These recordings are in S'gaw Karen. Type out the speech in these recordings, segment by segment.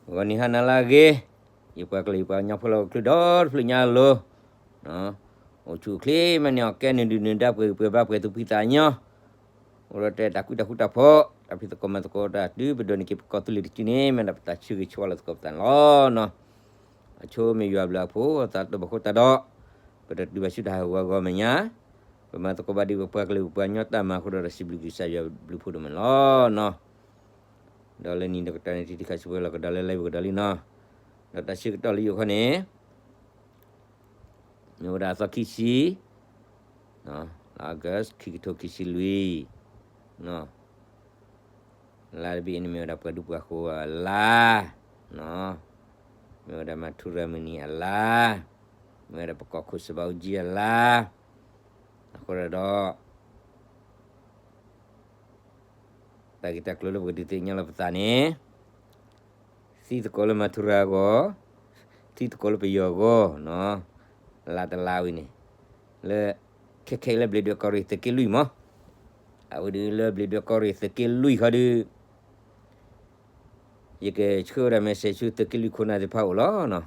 ဂီၤနံၤဟါနၤလၢအဂ့ၤ, ယပှၤကလုာ်ယပှၤကညီဖိလၢဟီၣ်ခိၣ်ချၢဒီတဖျၢၣ်ညါအလိၤ, အိၣ်ဆူၣ်အိၣ်ချ့မ့ၢ်န့ၢ်အီၤ ကဲနုာ်ဒုၣ်နုာ်ဒါ ပှဲၤဂံၢ်ပှဲၤဘါ ပှဲၤသူၣ်ဖှံသးညီ, အိၣ်ဒီးတၢ်အဲၣ်တၢ်ကွံတၢ်ဃူတၢ်ဖိး တၢ်ဖံးသကိးမၤသကိးတၢ် တုၤပဒိးန့ၢ်က့ၤပကီၢ်သူလ့ၤတစုန့ၣ် မ့ၢ်ဒၣ်ပတၢ်ဆၢဂ့ၤဆၢဝါလီၤသကိးပသးန့ၣ်လီၤ. အဆိမ့ၢ်ယွၤအဘျုးအဖှိၣ် သးတဘၣ်ဃိတၢ်ဒီး ပတတုၤဘၣ်ဆူတၢ်ဟးဂီၤအဂီၢ်မဲာ်ညါ, ပမၤသကိးဘၣ်ဒ်ပပှၤကလုာ်ပပှၤကညီတၢ်မၤအဃိဒီး စံးဘျုးကစၢ်ယွၤဘျုးဖှိၣ်ဒိၣ်မးန့ၣ်လီၤ. ဒီးလၢနံၤဒီးကတီၢ်န့ၣ် တံၤတံၤခးဆူဝဲလီၤကဒီးလၢ live ကဒီးလံနီၤ, ဒီးတၢ်ဆၢကတီၢ်လၢယိာ်ခီန့ၣ် မ့ၢ်ဝဲဒၣ်အသီခံဆံ လါ August ခံကထိခံဆံလွံၢ်, လါတဘ့ၣ်အံၤန့ၣ်မ့ၢ်ဝဲဒၣ်ပှၤဒူပှၤဃိၤအလါ, မ့ၢ်ဝဲဒၣ်မၤထူရၤမုၢ်နံၤအလါ, မ့ၢ်ဝဲဒၣ်ပကီၢ်ခိၣ်စဘးအူကၠံအလါ, အဃိဒီး တၢ်ဂ့ၢ်တၢ်ကျိၤလၢပကဒုးသ့ၣ်ညါလီၤပသးန့ၣ် သံသကိးလၢမၤထူရၤအဂီၢ်, သံသကိးလၢပယီၤအဂီၢ်, လါတလါဝံၤန့ၣ်, လၢ ခဲခဲအံၤလၢဘျ့းဒွဲၣ်ကီၢ်ရ့ၣ်သုးက့လွံၢ်မး, အဝဲဒုးလၢဘျ့းဒွဲၣ်ကီၢ်ရ့ၣ်သုးက့လွံၢ်ခီဒုး ယကဆှၢဝဲဒၣ် message ဆူသုးက့လွံၢ်ခိၣ်နၢ်သ့ၣ်တဖၣ်အအိၣ်လီၤ.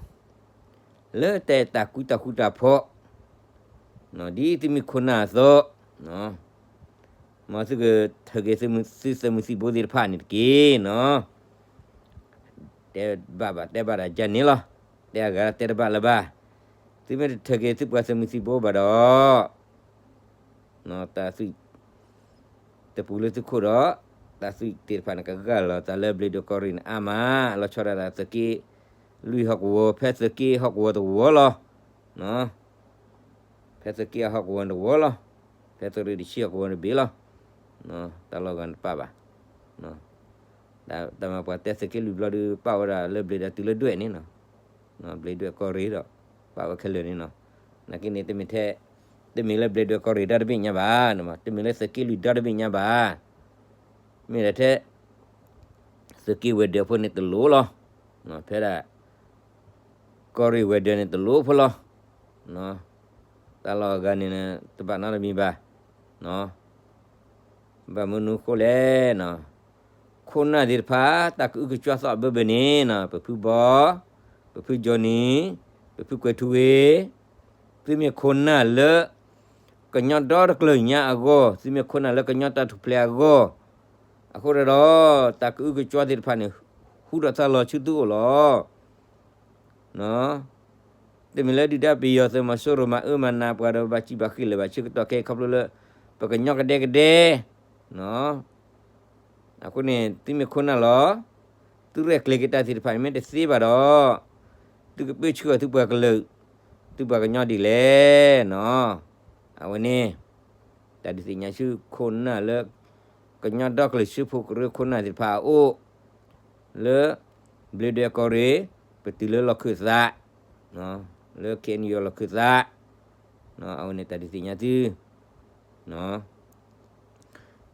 လၢတၢ်အဲၣ်တၢ်ကွံတၢ်ဃူတၢ်ဖိး, ဒ်သုမ့ၢ်ခိၣ်နၢ်အသိး, မ်သုကထုးက့ၤသုသးမုာ်သံၣ်ဘိသ့ၣ်တဖၣ်န့ၣ်တက့ၢ်နီၤ. တဲဘၣ်ဘၣ်တဲဘၣ်ဒၣ်ယၤန့ၣ်လီၤ. တဲအဂၤတဲတဘၣ်လၢၤဘၣ်. သုမ့ၢ်တထုးက့ၤသုပှၤသးမုာ်သံၣ်ဘိဘၣ်ဒီး တၢ်သွံၣ် တပူၤလၢသုခိၣ်ဒီး တၢ်သွံၣ်သ့ၣ်တဖၣ်န့ၣ် ကဂၢ်လီၤသးလၢဘျ့းဒွဲၣ်ကီၢ်ရ့ၣ်န့ၣ်အါမး, လီၤဆီဒၣ်တၢ်သုးက့လွံၢ်ဟီၣ်ကဝီၤ ဖဲသုးက့ဟီၣ်ကဝီၤတဝီလီၤ. ဖဲသုးက့အဟီၣ်ကဝီၤတဝီလီၤ. ဖဲသုးရ့ၣ်တဆံဟီၣ်ကဝီၤတဘ့ၣ်လီၤ. တၢ်လီၢ်ဂၤန့ၣ်တပာ်ဘၣ်. တၢ်မၤပှၤတဲသုးက့လွံၢ်ဘျီဒုး ပာ်ဝဲဒၣ်လၢဘျ့းဒွဲၣ်တုၤလၢဒွဲၣ်န့ၣ်နီၤ. ဘျ့းဒွဲၣ်ကီၢ်ရ့ၣ်ဒီး ပာ်ဝဲခဲလၢာ်န့ၣ်နီၤ. နာ်က့န့ၣ် တမ့ၢ်ထဲ တမ့ၢ်လၢဘျ့းဒွဲၣ်ကီၢ်ရ့ၣ်ဒီတဘ့ၣ်ညါဘၣ်, တမ့ၢ်လၢသုးက့လွံၢ်ဒီတဘ့ၣ်ညါဘၣ်. မ့ၢ်ဒၣ်ထဲ သုးက့ဝဲၤဒၢးဖိန့ၣ်တလိၣ်လီၤ. ဖဲဒၣ် ကီၢ်ရ့ၣ်ဝဲၤဒၢးန့ၣ်တလိၣ်ဖိလီၤ. တၢ်လီၢ်အဂၤန့ၣ် တဘၣ်နီတမံၤဘၣ်. ဘၣ်မနုၤအဃိလဲၣ်နီၤ, ခိၣ်နၢ်သ့ၣ်တဖၣ် တၢ်ကအုကစွါသီၣ်ဘၢဘၢန့ၣ်နီၤ, ပဖုဘီ, ပဖုကၠီနံၤ, ပဖုကွဲၤထူဝ့, သုမ့ၢ်ခိၣ်နၢ်လၢ ကညီဒီတကျၢၤညါအဂီၢ်, သုမ့ၢ်ခိၣ်နၢ်လၢကညီတၢ်ထူၣ်ဖျဲးအဂီၢ်, အဃိဒီး တၢ်ကအုကစွါသ့ၣ်တဖၣ်န့ၣ် ဟူထီၣ်သါလီၤဆူသုအိၣ်လီၤ. တမ့ၢ်လၢဒုၣ်ဒါပယီၤသုးမီၤစိရိၤမၤအၢမၤနးပှၤဒီးဘၣ်စံၣ်ဘၣ်ဃ့ၢ်လၢၤဘၣ်ဆၢကတီၢ်ခဲအံၤခီဖျိလၢ ပကညီကဒဲကဒဲ အဃိန့ၣ် သုမ့ၢ်ခိၣ်နၢ်လီၤ. သုရဲၣ်ကျဲၤက့ၤတၢ်သ့ၣ်တဖၣ်န့ၣ်မ့ၢ်တသ့ဘၣ်ဒီး သုကပၢဆှၢအီၤသုပှၤကလုာ် သုပှၤကညီဒ်လဲၣ်နီၤ. အဝဲန့ၣ် တၢ်ဒုးသ့ၣ်ညါဆူခိၣ်နၢ်လၢ ကညီဒီကလုာ်စၢဖှိၣ်ကရၢခိၣ်နၢ်သ့ၣ်တဖၣ်အအိၣ် လၢ ဘျ့းဒွဲၣ်ကီၢ်ရ့ၣ် ပတုၤလၢလီၢ်ခၢၣ်သး လၢ KNU လီၢ်ခၢၣ်သး အဝဲန့ၣ်တၢ်ဒုးသ့ၣ်ညါသု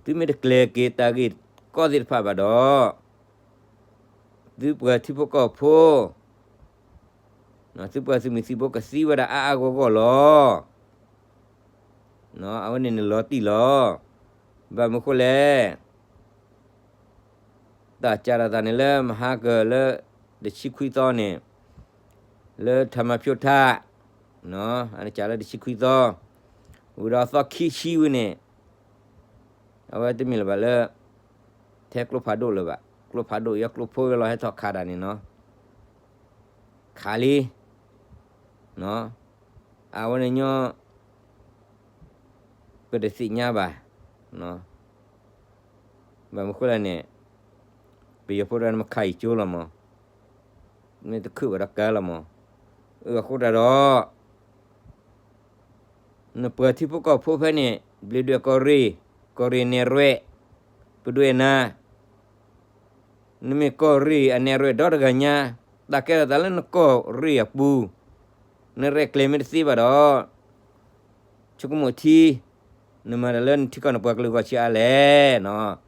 သုမ့ၢ်တကျဲၤက့ၤတၢ်ဂ့ၢ်ကီသ့ၣ်တဖၣ်ဘၣ်ဒီး သုပှၤထံဖိကီၢ်ဖိ သုပှၤသုးမုၢ်သံၣ်ဘိကသံဝဲဒၣ်အါအါဂီၢ်ဂီၢ်လီၤ. အဝဲန့ၣ်နလီၤတံၢ်လီၤ. ဘၣ်မနုၤဃိလဲၣ် တၢ်စးထီၣ်သးန့ၣ်လၢမဟါကၢၤလၢ တဆံခွံသီန့ၣ် လၢထးမၤဖၠိထး အန့ၣ်စးလၢတဆံခွံသီ ဝံၤဒီးသီခံဆံဝံၤန့ၣ် အဝဲတမ့ၢ်လၢၤဘၣ်လၢ ထဲကျိဖးဒိၣ်လၢၤဘၣ်. ကျိဖးဒိၣ်ယဲ ကျိဖိဝဲလီၤဟဲထီၣ်ခးဒၣ်န့ၣ်နီၤ. ခးလံ အဝဲန့ၣ်ညီ ပတသ့ၣ်ညါဘၣ်. ဘၣ်မနုၤဃိလဲၣ်န့ၣ် ပယီၤဖိတဂၤန့ၣ်မ့ၢ်ခးအံၤကၠိလီၤမး, မ့ၢ်တခုၣ်ဘၣ်ဒီးကါလီၤမး. အဃိတၢ်ဒီး နပှၤထံဖိကီၢ်ဖိဖဲန့ၣ် ဘျ့းဒွဲၣ်ကီၢ်ရ့ၣ်, ကီၢ်ရ့ၣ်နဲၣ်ရွဲၣ်, ပဒွဲၣ်နၤ, နမ့ၢ်ကီၢ်ရ့ၣ်အနဲၣ်ရွဲၣ်ဒီတဂၤညါ, တၢ်ကဲထီၣ်သးလၢနကီၢ်ရ့ၣ်အပူၤ, နရဲၣ်ကျဲၤမ့ၢ်တသ့ဘၣ်ဒီး ဆိကမိၣ်ထံ, နမၤတၢ်လၢနထံကီၢ်နပှၤကလုာ်ဂီၢ်ဆံးအါလဲၣ်နီၤ.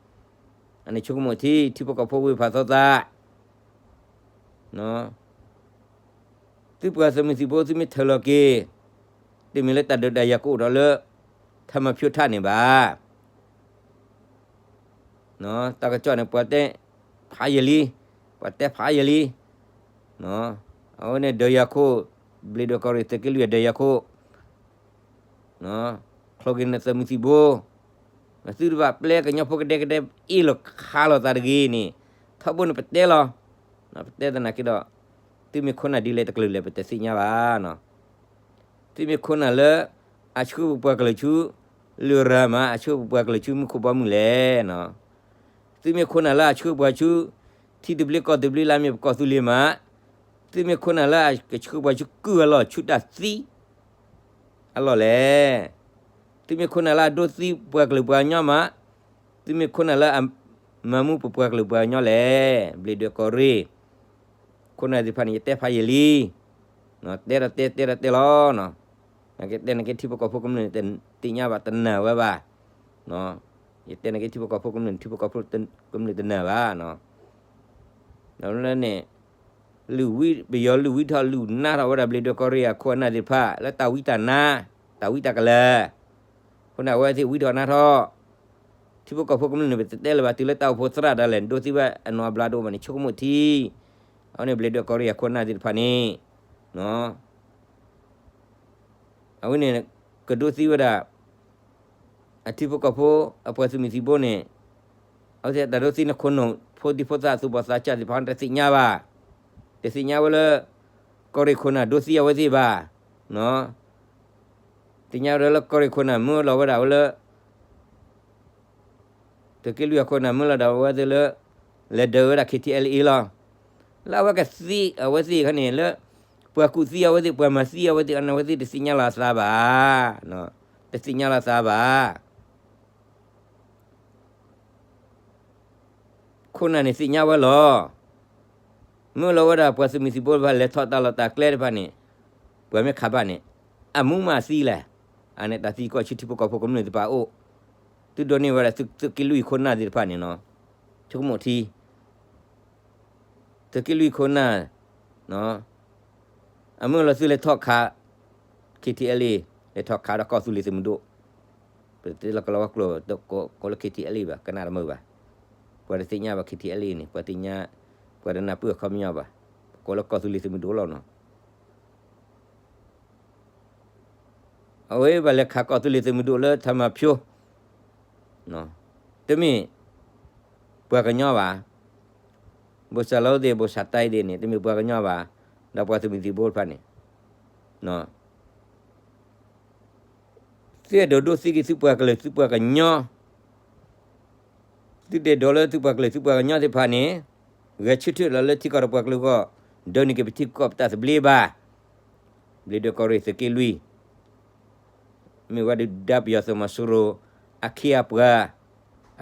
အန့ၣ်ဆိကမိၣ်ထံ, ထံဖိကီၢ်ဖိဝံဖးသီသး သုပှၤသုးမုၢ်သံၣ်ဘိ သုမ့ၢ်ထုးလီၤက့ၤ, တမ့ၢ်လၢတၢ်ဒုးတၢ်ယၤကအိၣ်ဒီးလၢ ထးမၤဖၠိထးန့ၣ်ဘၣ်. တၢ်ကစီၣ်န့ၣ် ပှၤတဲဖးယံာ်လံ, ပှၤတဲဖးယံာ်လံ, အဝဲန့ၣ်ဒၢးယၤခိၣ်, ဘျ့းဒွဲၣ်ကီၢ်ရ့ၣ်သုးက့လွံၢ်အဒၢးယၤခိၣ်, ချီက့ၤနသုးမုၢ်သံၣ်ဘိ, နသုတဘၣ်ပျဲကညီဖိကဒဲကဒဲအ့ၣ်လိာ်ခးလိာ်သးတဂ့ၤန့ၣ်, ထီဘိန့ၣ်ပတဲလီၤ, ပတဲသနာ်က့ဒီး, သုမ့ၢ်ခိၣ်နၢ်ဒ်လဲၣ်တကလုာ်လဲၣ် ပတသ့ၣ်ညါဘၣ်နီၤ. သုမ့ၢ်ခိၣ်နၢ်လၢ အဆှၢပပှၤကလုာ်ဆူ လုၢ်ရၤမး, အဆှၢပပှၤကလုာ်ဆူမူခိၣ်ဘီမုၢ်လဲၣ်နီၤ. သုမ့ၢ်ခိၣ်နၢ်လၢအဆှၢပှၤဆူ ထံသဘျ့ကီၢ်သဘျ့လၢအမ့ၢ်ပကီၢ်သူလ့ၤမး, သုမ့ၢ်ခိၣ်နၢ်လၢအကဆှၢပှၤဆူကုၢ်အလီၢ်ဆူတၢ်သံ အလီၢ်လဲၣ်. သုမ့ၢ်ခိၣ်နၢ်လၢအဒိးသံပှၤကလုာ်ပှၤကညီမး, သုမ့ၢ်ခိၣ်နၢ်လၢအမၤမူပပှၤကလုာ်ပှၤကညီလဲၣ်. ဘျ့းဒွဲၣ်ကီၢ်ရ့ၣ် ခိၣ်နၢ်သ့ၣ်တဖၣ်န့ၣ် ယတဲဖးယံာ်လံ, တဲဒီးတဲ တဲဒီးတဲလီၤ. နကတဲနက့ထံဖိကီၢ်ဖိကမျၢၢ်န့ၣ် တသ့ၣ်ညါဘၣ်တနာ်ဝဲဘၣ်. ယတဲနက့ထံဖိကီၢ်ဖိကမျၢၢ်န့ၣ် ထံဖိကီၢ်ဖိကမျၢၢ်တနာ်ဘၣ်. လၢန့ၣ် လုၢ်ဝံ ပယီၤလုၢ်ဝံထီၣ်လုၢ်နါထီၣ်ဝဲဒၣ်ဘျ့းဒွဲၣ်ကီၢ်ရ့ၣ်အခိၣ်အနၢ်သ့ၣ်တဖၣ် လၢတၢ်ဝံတၢ်နါ, တၢ်ဝံတၢ်ကလၢၤ, အဃိန့ၣ် အဝဲသ့ၣ်ဝံထီၣ်နါထီၣ်, ထံဖိကီၢ်ဖိကမျၢၢ်န့ၣ် ပတတဲလၢၤဘၣ် တုၤလၢတၢ်အိၣ်ဖှိၣ်သရၣ်ဒၣ်လဲာ် ဒိးသံဝဲအနီၢ်အဘျါတအိၣ်ဘၣ်န့ၣ် ဆိကမိၣ်ထံ. အဝဲန့ၣ်ဘျ့းဒွဲၣ်ကီၢ်ရ့ၣ်အခိၣ်အနၢ်သ့ၣ်တဖၣ်န့ၣ် အဝဲန့ၣ် ကဒိးသံဝဲဒၣ် အထံဖိကီၢ်ဖိ အပှၤသုးမုၢ်သံၣ်ဘိန့ၣ် အဝဲသ့ၣ်တၢ်ဒိးသံန့ၣ် ခိၣ်နူာ်ဖိဒံဖိသၣ်သူၣ်ဘီၣ်သးစၢ်သ့ၣ်တဖၣ်န့ၣ် တသ့ၣ်ညါဘၣ်, တသ့ၣ်ညါဝဲလၢ ကီၢ်ရ့ၣ်ခိၣ်နၢ်ဒိးသံအဝဲသ့ၣ်ဘၣ်, သ့ၣ်ညါဝဲဒၣ်လၢကီၢ်ရ့ၣ်ခိၣ်နၢ်မၢလီၤဝဲဒၣ်ဝဲလၢ သုးက့လွံၢ်အခိၣ်နၢ်မၢလီၤဒၣ်ဝဲသ့ၣ်လၢ လဲၤဒၢးဝဲဒၣ် ခ့ထံအဲလ်အ့လီၤ. လၢအဝဲကသံအဝဲသ့ၣ်ခါန့ၣ်လၢ ပှၤကူၣ်သံအဝဲသ့ၣ် ပှၤမၤသံအဝဲသ့ၣ် အဝဲသ့ၣ်တသ့ၣ်ညါလီၤအသးဘၣ်. တသ့ၣ်ညါလီၤအသးဘၣ်. ခိၣ်နၢ်န့ၣ်သ့ၣ်ညါဝဲလီၤ. မၢလီၤဝဲဒၣ်ပှၤသုးမုၢ်သံၣ်ဘိတဖၣ် လဲၤထီၣ်တၢ်လီၢ်တၢ်ကျဲတဖၣ်န့ၣ် ပှၤမ့ၢ်ခးဘၣ်န့ၣ် အမူမၤသံလဲၣ်. အန့ၣ်တၢ်သံကွၢ်ဆူထံဖိကီၢ်ဖိကမျၢၢ်သ့ၣ်တဖၣ်အအိၣ်, သုဒိးန့ၢ်ဝဲဒၣ်သုးက့လွံၢ်ခိၣ်နၢ်သ့ၣ်တဖၣ်န့ၣ်နီၤ, ဆိကမိၣ်ထံ သုးက့လွံၢ်ခိၣ်နၢ် အမၢလီၤသုလဲၤထီၣ်ခး ခ့ထံအဲလ်အ့ လဲၤထီၣ်ခးဒီးကီၢ်သူလ့ၤသုးမုၢ်ဒိၣ်, ပတတဲလၢကလီၤဝါကျိာ် ကိးလၢ ခ့ထံအဲလ်အ့ ဘၣ် ကနၣ်တမုာ်ဘၣ်, ပှၤတသ့ၣ်ညါဘၣ် ခ့ထံအဲလ်အ့န့ၣ် ပှၤသ့ၣ်ညါ, ပှၤတနၢ်ပၢၢ်အခီပညီဘၣ်, ကိးလၢကီၢ်သူလ့ၤသုးမုၢ်ဒိၣ်လီၤနီၤ. အဝဲဘၣ်လဲၤခးကီၢ်သူလ့ၤသုးမုၢ်ဒိၣ်လၢထးမၤဖၠိ တမ့ၢ်ပှၤကညီဘၣ်, ဘိၣ်စၢ်လီသ့ၣ် ဘိၣ်စၢ်တၢ်အံၤသ့ၣ်န့ၣ် တမ့ၢ်ပှၤကညီဘၣ်, ဒီးပှၤသုးမုၢ်သံၣ်ဘိတဖၣ်န့ၣ် သုအဲၣ်ဒိးဒိးသံက့ၤသုပှၤကလုာ်သုပှၤကညီ, သုတအဲၣ်ဒိးလၢသုပှၤကလုာ်သုပှၤကညီသ့ၣ်တဖၣ်န့ၣ် ဂဲၤဆၢထၢၣ်လီၤလၢထံကီၢ်ဒီးပှၤကလုာ်အဂီၢ်, ဒိးန့ၢ်က့ၤပထံပကီၢ်ပတၢ်သဘျ့ဘၣ်. ဘျ့းဒွဲၣ်ကီၢ်ရ့ၣ်သုးက့လွံၢ် မ့ၢ်ဝဲဒုၣ်ဒါပယီၤသုးမီၤစိရိၤ အခ့အပှၤ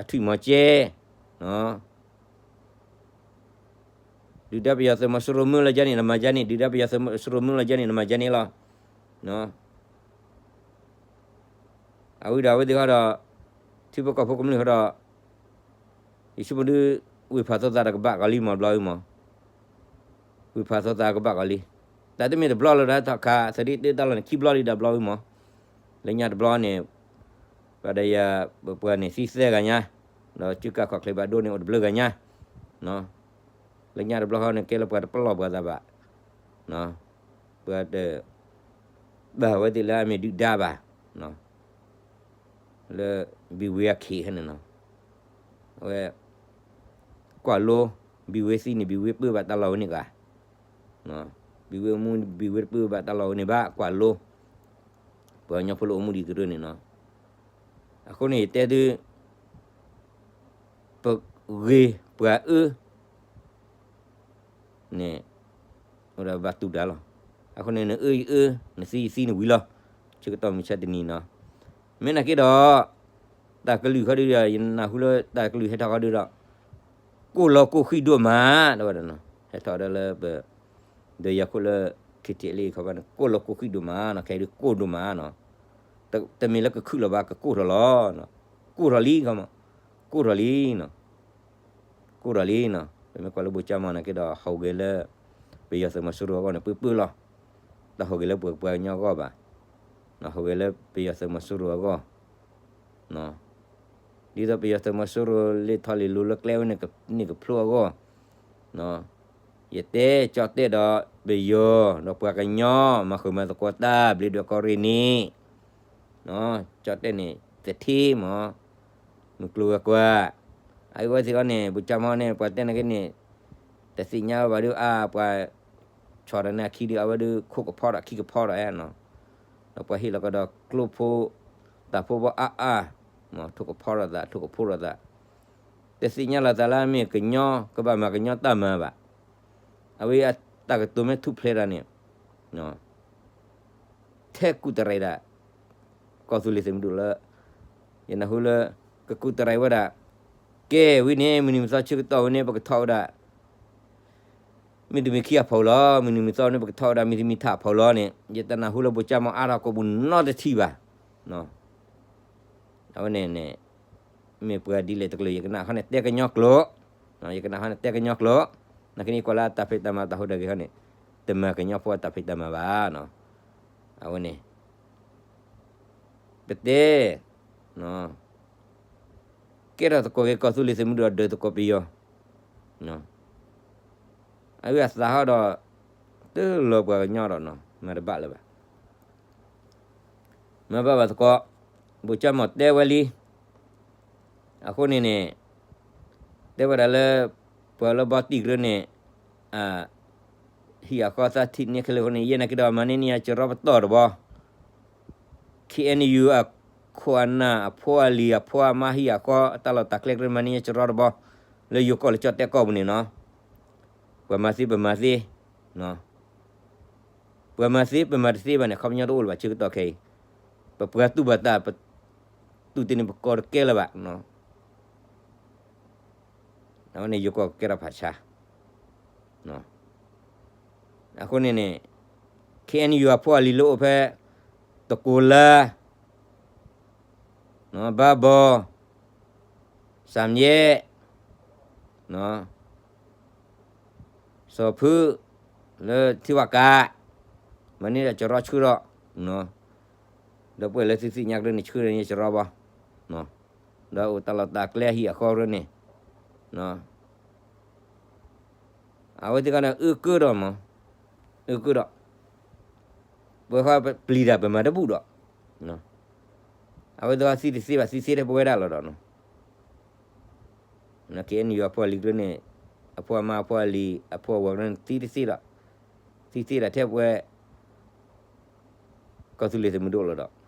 အထွံၣ်မီၤကဲ, ဒုၣ်ဒါပယီၤသုးမီၤစိရိၤမၢလီၤဒ်န့ၣ် နမၤဒ်န့ၣ်, ဒုၣ်ဒါပယီၤသုးမီၤစိရိၤမၢလီၤဒ်န့ၣ် နမၤဒ်န့ၣ်လီၤ. အဝဲဒီးအဝဲသ့ၣ်ဃီဒီး ထံဖိကီၢ်ဖိကမျၢၢ်ဃီဒီး ယဆိကမိၣ်ဒုး ဝ့ၢ်ဖးသိသးဒီးကဘၣ်ကီၤလံမး ဘျီအံၤမး, ဝ့ၢ်ဖးသိသးကဘၣ်ကီၤလံ, တၢ်တမ့ၢ်တဘျီလၢၤဒီးထီၣ်ခး သဒ့တၢတၢ်လီၢ်န့ၣ် ခံဘျီလံဒီးဘျီအံၤမး, လၢညါတဘျီန့ၣ် ပှၤဒီးယၤ ပပှၤန့ၣ်သံသၢဂၤညါ, ဒီးစုကၢ်ခီၣ်ချ့ဘၣ်ဒိန့ၣ် အိၣ်တဘျုးဂၤညါ, လၢညါတဘျီဃီန့ၣ် ကဲလၢပှၤတပလီၢ်ပှၤသးဘၣ်, ပှၤတ ဘၣ်ဝဲသ့ၣ်လၢအမ့ၢ်ဒုၣ်ဒါဘၣ်, လၢ ဘံၣ်ဝ့အခ့ဟဲန့ၣ်နီၤ, အဝဲ ကွၢ်လိ ဘံၣ်ဝ့သံန့ၣ် ဘံၣ်ဝ့ပၢဘၣ်တၢ်လီၢ်ဝဲန့ၣ်ဂၤ, ဘံၣ်ဝ့အိၣ်မူ ဘံၣ်ဝ့တပၢဘၣ်တၢ်လီၢ်ဝဲန့ၣ်ဘၣ် ကွၢ်လိ, ပှၤကညီဖိလၢအိၣ်မူဒံးကရၢန့ၣ်နီၤ, အဃိန့ၣ် ယတဲသု ပဂ့ၤပှၤအၢ န့ၣ် အိၣ်ဒီးဘၣ်တူၢ်တၢ်လီၤ. အဃိန့ၣ် နအၢယအၢ နသံယသံန့ၣ်ဝံၤလီၤ. ဆၢကတီၢ်မုၢ်ဆါတနံၤနီၤ. မ့ၢ်နာ်က့ဒီး တၢ်ကလုၢ်ခီဒုဒီး ယနၢ်ဟူလၢတၢ်ကလုၢ်ဟဲထီၣ်ခီဒုဒီး ကိၢ်လီၤကိၢ်ဃံၣ်ဒိၣ်မး တဲဝဲဒၣ်နီၤ. ဟဲထီၣ်ဒီးလၢပ ဒီးယၤခိၣ်လၢ ခ့ထံလ့ၣ်ခီဘၣ်န့ၣ် ကိၢ်လီၤကိၢ်ဃံၣ်ဒိၣ်မးနီၤ. ခဲအံၤဒုးကိၢ်ဒိၣ်မးနီၤ. တမ့ၢ်လၢကခုၣ်လီၤဘၣ် ကကိၢ်ထီၣ်လီၤ. ကိၢ်ထီၣ်လံခီမး ကိၢ်ထီၣ်လံနီၤ. ကိၢ်ထီၣ်လံနီၤ. ပမ့ၢ်ကွၢ်လၢဘိၣ်ကၠၢမီၤနာ်က့ဒီး ဟူးဂဲၤလၢ ပယီၤသုးမီၤစိရိၤအဂီၢ်န့ၣ် ပှဲၤပှဲၤလီၤ. တၢ်ဟူးဂဲၤလၢပပှၤကညီအဂီၢ်ဘၣ်. ဟူးဂဲၤလၢပယီၤသုးမီၤစိရိၤအဂီၢ် ဒ်သိးပယီၤသုးမီၤစိရိၤလဲၤထီၣ်လဲၤလီၤလၢကျဲဝဲန့ၣ် န့ၣ်ကဖျိအဂီၢ်, ယတဲကၠီၣ်တဲၣ်ဒီးပယီၤ ဒီးပှၤကညီ မၤဃုာ်မၤသကိးတၢ် ဘျ့ဒွဲၣ်ကီၢ်ရ့ၣ်န့ၣ်, ကၠီၣ်တဲၣ်န့ၣ် သထ့မး, မုၢ်ကျိၤဝဲၤကွာ်, အအံၤဝဲသ့ၣ်အီၤန့ၣ် ဘူးကၠၢ်မီၢ်န့ၣ် ပှၤတဲနၤက့န့ၣ် တသ့ၣ်ညါဝဲဘၣ်ဒုး အါ ပှၤ ဆီၣ်ဒီးန့ၣ်အခံဒုး အဝဲဒုး ခိၣ်ကဖီဒီးခံကဖီဒီးနီၤ, ဒီးပှၤဟ့ၣ်လီၤကဒီးကျိဖိ တၢ်ဖိဘီအါအါ, ထိၣ်ကဖီဒီးသး ထိၣ်ကဖိဒီးသး, တသ့ၣ်ညါလီၤသးလၢအမ့ၢ်ကညီ ကဘၣ်မၤကညီတၢ်မၤဘၣ်. အဝဲအတၢ်ကတိၤမ့ၢ်ထူၣ်ဖျဲးတၢ်န့ၣ် ထဲကူၣ်တရံးဒၣ် ကီၢ်သူလ့ၤသုးမုၢ်ဒိၣ်လၢ ယနၢ်ဟူလၢ ကကူၣ်တရံးဝဲဒၣ်, ကဲဝံၤန့ၣ် မုၢ်နံၤမုၢ်သီဆၢကတီၢ်ဝဲန့ၣ် ပကထီၣ်ဝဲဒၣ် မ့တမ့ၢ်ခံအဖီလီၤ, မုၢ်နံၤမုၢ်သီန့ၣ် ပကထီၣ်ဝဲဒၣ် မ့တမ့ၢ်ထးအဖီလီၤန့ၣ် ယတနၢ်ဟူလၢဘူးကၠၢ်မီၢ်အါထီၣ်ကိးပူၤနီတထံၣ်ဘၣ်. အဝဲန့ၣ်န့ၣ် မ့ၢ်ပှၤဒ်လဲၣ်တကလုာ် ယကနၣ်ခီန့ၣ်တဲကညီကျိာ်, ယကနၣ်ခီန့ၣ်တဲကညီကျိာ်, နာ်က့န့ၣ်ကွၢ်လၢအတၢ်ဖံးတၢ်မၤတၢ်ဟူးတၢ်ဂဲၤခီန့ၣ် တမၤကညီဖိအတၢ်ဖံးတၢ်မၤဘၣ်. အဝဲန့ၣ် ပတဲ ကဲထီၣ်သကိးက့ၤကီၢ်သူလ့ၤသုးမုၢ်ဒိၣ်ဒီးဒၢးသကိးပယီၤ, အဂုၤအသးဟီဒီး တလီၤပှၤကညီဒီးနီၤ မၤတဘၣ်လၢၤဘၣ်. မၤဘၣ်ဘၣ်သကိး ဘူးကၠၢ်မီၢ်တဲဝဲလံ. အဃိန့ၣ်န့ၣ် တဲဝဲဒၣ်လၢ ပှၤလၢဘီတံၢ်ကရၢန့ၣ် အ ဟံၣ်အဃီသးထံၣ်န့ၢ်ခဲလၢာ်အဃိန့ၣ် ယဲနာ်က့ဒီးမၤန့ၢ်န့ၢ်ယၤစရီပတီၢ်တဘီ ခ့ၣ်အဲၣ်ယူၣ် အခိၣ်အနၢ် အဖိအလံၤ အဖိအမါဟံၣ်အဃီ အတၢ်လီၢ်တၢ်ကျဲကရၢ မၤန့ၢ်ယၤစရီတဘီ လၢယိၤကီၢ်လၢကၠီၣ်တဲၣ်ကီၢ်ပူၤန့ၣ်နီၤ. ပှၤမၤသ့ပမၤသ့, ပှၤမၤသ့ပမၤတသ့ဘၣ်န့ၣ် အခီပညီတအိၣ်လၢၤဘၣ် ဆၢကတီၢ်ခဲအံၤ. ပပှၤတူၢ်ဘၣ်တၢ် ပတူၢ်တ့ၢ်န့ၣ် ပကီၢ်တကဲလၢၤဘၣ်. အဝဲန့ၣ်ယိၤကီၢ်ကကဲထီၣ်ဖးဆါ အဃိန့ၣ်န့ၣ် ခ့ၣ်အဲၣ်ယူၣ် အဖိအလံၤလၢအိၣ်ဖဲ တကိးလါ, ဘါဘီ, စၣ်မၠဲၣ်, စီၤဖု, လၢထံဝၣ်ကး, မၤန့ၢ်ဒီးစရီဆှၢဒီး, ဒီပုၢ်ဝဲၢ်လၢသုသ့ၣ်ညါကရၢန့ၣ် ဆှၢဒီးန့ၢ်စရီဘီ, ဒီးအိၣ်တၢ်လီၢ်တၢ်ကျဲဟံၣ်အဃီရၢန့ၣ် အဝဲသ့ၣ်ခီန့ၣ် အၢကၢဒီးမး, အၢကၢဒီး, ပဝဲခီပျံၤတၢ်ပမၤတဘူၣ်ဒီး, အဝဲသ့ၣ်ခီသံတသ့ဘၣ် သံသ့ထဲပဝဲဒၣ်လီၤဒီး, က့ၤအဲၣ်ယူၣ်အဖိအလံၤကရၢန့ၣ်, အဖိအမါအဖိအလံၤ အဖိအဝၤကရၢန့ၣ် သံတသ့ဒီး, သံသ့ဒၣ်ထဲပဝဲ ကီၢ်သူလ့ၤသုးမုၢ်ဒိၣ်လီၤဒီး,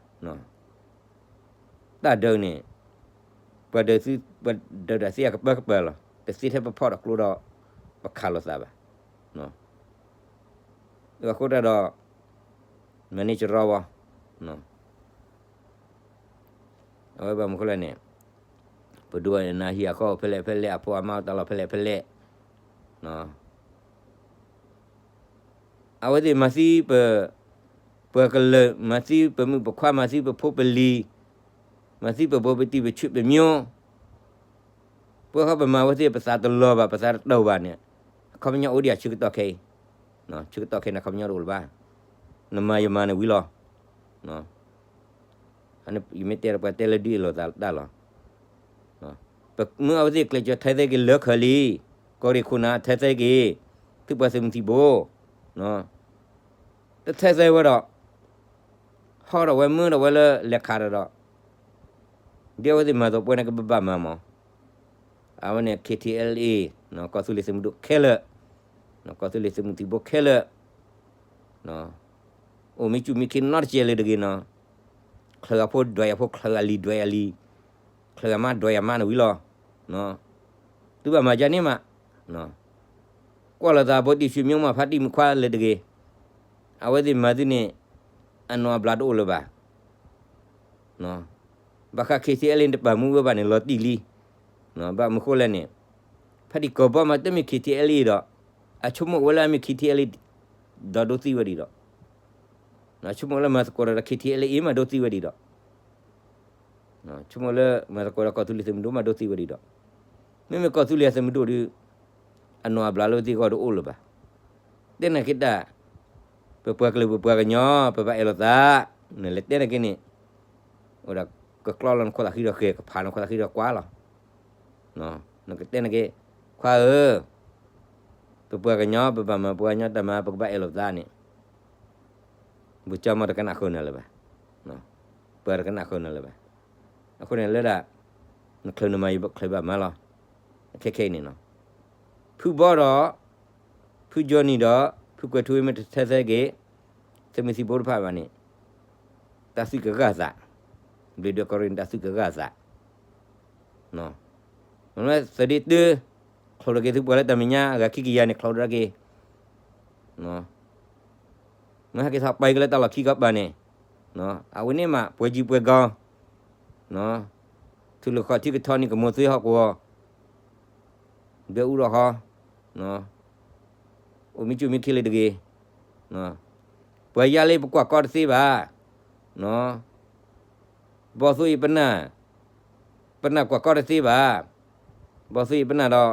တၢ်ဒုးန့ၣ်, ပှၤဒုးသု, ပှၤဒုးတၢ်သ့အကပၢကပၤလီၤ. တသ့ထဲပဖီၣ်ဒီးကျိဒီး ပခးလိာ်သးဘၣ်. အဃိတၢ်ဒီး မၤန့ၢ်စရီဝီ, အဝဲဘၣ်မနုၤဃိလဲၣ်န့ၣ်, ပဒိၣ်အနၢ်ဟံၣ်အဃီဖဲလဲၣ်ဖဲလဲၣ် အဖိအမါအိၣ်တၢ်လီၢ်ဖဲလဲၣ်ဖဲလဲၣ်, အဝဲသ့ၣ်မၤသံပ ပှၤကလုာ်, မၤသံပမုၣ်ပခွါ, မၤသံပဖိပလံၤ, မၤသံပဘိပတံၢ်ပဆံးပမိၢ်, ပဝဲခီပမၤဝဲသ့ၣ် ပသးတလီၤဘၣ် ပသးတတီၢ်ဘၣ်န့ၣ်, အခီပညီအိၣ်ဒံးအဆၢကတီၢ်ခဲအံၤ, ဆၢကတီၢ်ခဲအံၤန့ၣ် အခီပညီတအိၣ်လၢၤဘၣ်, နမၤယမၤန့ၣ်ဝံၤလီၤ. ယမ့ၢ်တဲဒီးပှၤတဲလၢဒုးအလီၤသးတၢ်လီၤ. မ့ၢ်အဝဲသ့ၣ်ကျဲးစၢးထဲသိက့ၤလၢခၢၣ်လံ, ကီၢ်ရ့ၣ်ခိၣ်နၢ်ထဲသိက့ၤ, သုပှၤသုးမုၢ်သံၣ်ဘိ, တထဲသိဝဲဒီး, ဟီထီၣ်ဝဲမၢထီၣ်ဝဲလၢလဲၤခးတၢ်ဒီး, ဒ်အဝဲသ့ၣ်မၤသပှၢ်န့ၣ်ကဘၣ်ဘၣ်မၤမး, အဝဲန့ၣ် ခ့ၣ်ထံၣ်အဲလ်အ့ၣ်, ကီၢ်သူလ့ၤသုးမုၢ်ဒိၣ်ခဲလၢာ်, ကီၢ်သူလ့ၤသုးမုၢ်သံၣ်ဘိခဲလၢာ်, အိၣ်မ့ၢ်စူၢ်မ့ၢ်ခ့နီတစဲးလၢၤတဂ့ၤနီၤ, ချၢးအဖိဒွဲၣ်အဖိ ချၢးအလံၤဒွဲၣ်အလံၤ, ချၢးအမါဒွဲၣ်အမါန့ၣ်ဝံၤလီၤ. သုဘၣ်မၤဒ်န့ၣ်မး, ကွၢ်လိာ်သးဘိတံၢ်ဆံးမိၢ်မး ဖါတံၢ်မုၣ်ခွါလၢၤတဂ့ၤ, အဝဲသ့ၣ်မၤသုန့ၣ်, အနီၢ်အဘျးတအိၣ်လၢၤဘၣ်. ဘၣ်ဃး ခ့ၣ်ထံၣ်အဲလ်အ့ၣ် တပာ်မူဝဲဘၣ်န့ၣ် လီၤတံၢ်လံ, ဘၣ်မနုၤဃိလဲၣ်န့ၣ်, ဖါတံၢ်ကီၢ်ဘီမး တမ့ၢ် ခ့ၣ်ထံၣ်အဲလ်အ့ၣ် ဒီး, အဆိကမိၣ်ဝဲလၢအမ့ၢ် ခ့ၣ်ထံၣ်အဲလ်အ့ၣ် ဒီးဒိသံဝဲဒံးဒီး, ဆိကမိၣ်လၢမၤသကိးဒီး ခ့ၣ်ထံၣ်အဲလ်အ့ၣ် မးဒိသံဝဲဒံးဒီး, ဆိကမိၣ်လၢမၤသကိးဒီး ကီၢ်သူလ့ၤသုးမုၢ်ဒိၣ် မးဒိသံဝဲဒံးဒီး, မ့မ့ၢ်ကီၢ်သူလ့ၤသုးမုၢ်ဒိၣ်ဒီး, အနီၢ်အဘျးလၢအဝဲသ့ၣ်အဂီၢ်တအိၣ်လၢၤဘၣ်. တဲန့ၣ်က့ၤတၢ်, ပပှၤကလုာ်ပပှၤကညီ ပဘၣ်အဲၣ်လိာ်သး, နလဲၤတဲန့ၣ်က့ၤန့ၣ်, အိၣ်ဒီးကကျီလီၤနခိၣ်သးဃံဒီးဃဲၤ ကဖးနခိၣ်သးဃံဒီးကွၢ်လီၤ. နကတဲန့ၣ်က့ၤ, ခွါဧၢ, ပပှၤကညီ ပဘၣ်မၤပှၤကညီတၢ်မၤ ပကဘၣ်အဲၣ်လိာ်ပသးန့ၣ် ဘုကၠီမီတကနၣ်ဃုာ်နၤလၢၤဘၣ်, ပှၤတကနၣ်ဃုာ်နၤလၢၤဘၣ်. အဃိန့ၣ်လၢဒၣ် နချုးနမၤ ယချုးဘၣ်မၤလီၤ. ခဲခဲအံၤန့ၣ်နီၤ, ဖုဘီဒီး ဖုကၠီနံၤဒီး ဖုကွဲးထူဝ့မ့ၢ်တထဲသဲက့ၤ သုးမုၢ်သံၣ်ဘိတဖၣ်ဘၣ်န့ၣ် တၢ်သုးကဂၢ်သး, ဘျံးဒွဲၣ်ကီၢ်ရ့ၣ်န့ၣ် တၢ်သုးကဂၢ်သး မ့ၢ်လၢသုးဒ့တု, ချိးထီၣ်က့ၤသုပှၤလၢတၢ်မဲာ်ညါအဂၤခံကယၤန့ၣ် ချိးထီၣ်က့ၤ, မ့ၢ်ဟဲက့ၤထီၣ်ပာ်က့ၤလၢတၢ်လီၢ်ခံကပၤန့ၣ်, အဝဲန့ၣ်မး ပှဲၤကံပှဲၤကီ, ထုးလီၤဃီထံကထီန့ၣ် ကမိၢ်သ့ဟီၣ်ကဝီၤ ဒွဲၣ်အူထီၣ်ဃီ, အိၣ်မံကၠူၣ်မံခ့လၢတဂ့ၤ, ပှၤယါလၢပကွၢ်ကီတသ့ဘၣ်, ဘီသိအံၤပနၢ်, ပနၢ်ကွၢ်ကီတသ့ဘၣ်, ဘီသိအံၤပနၢ်ဒီး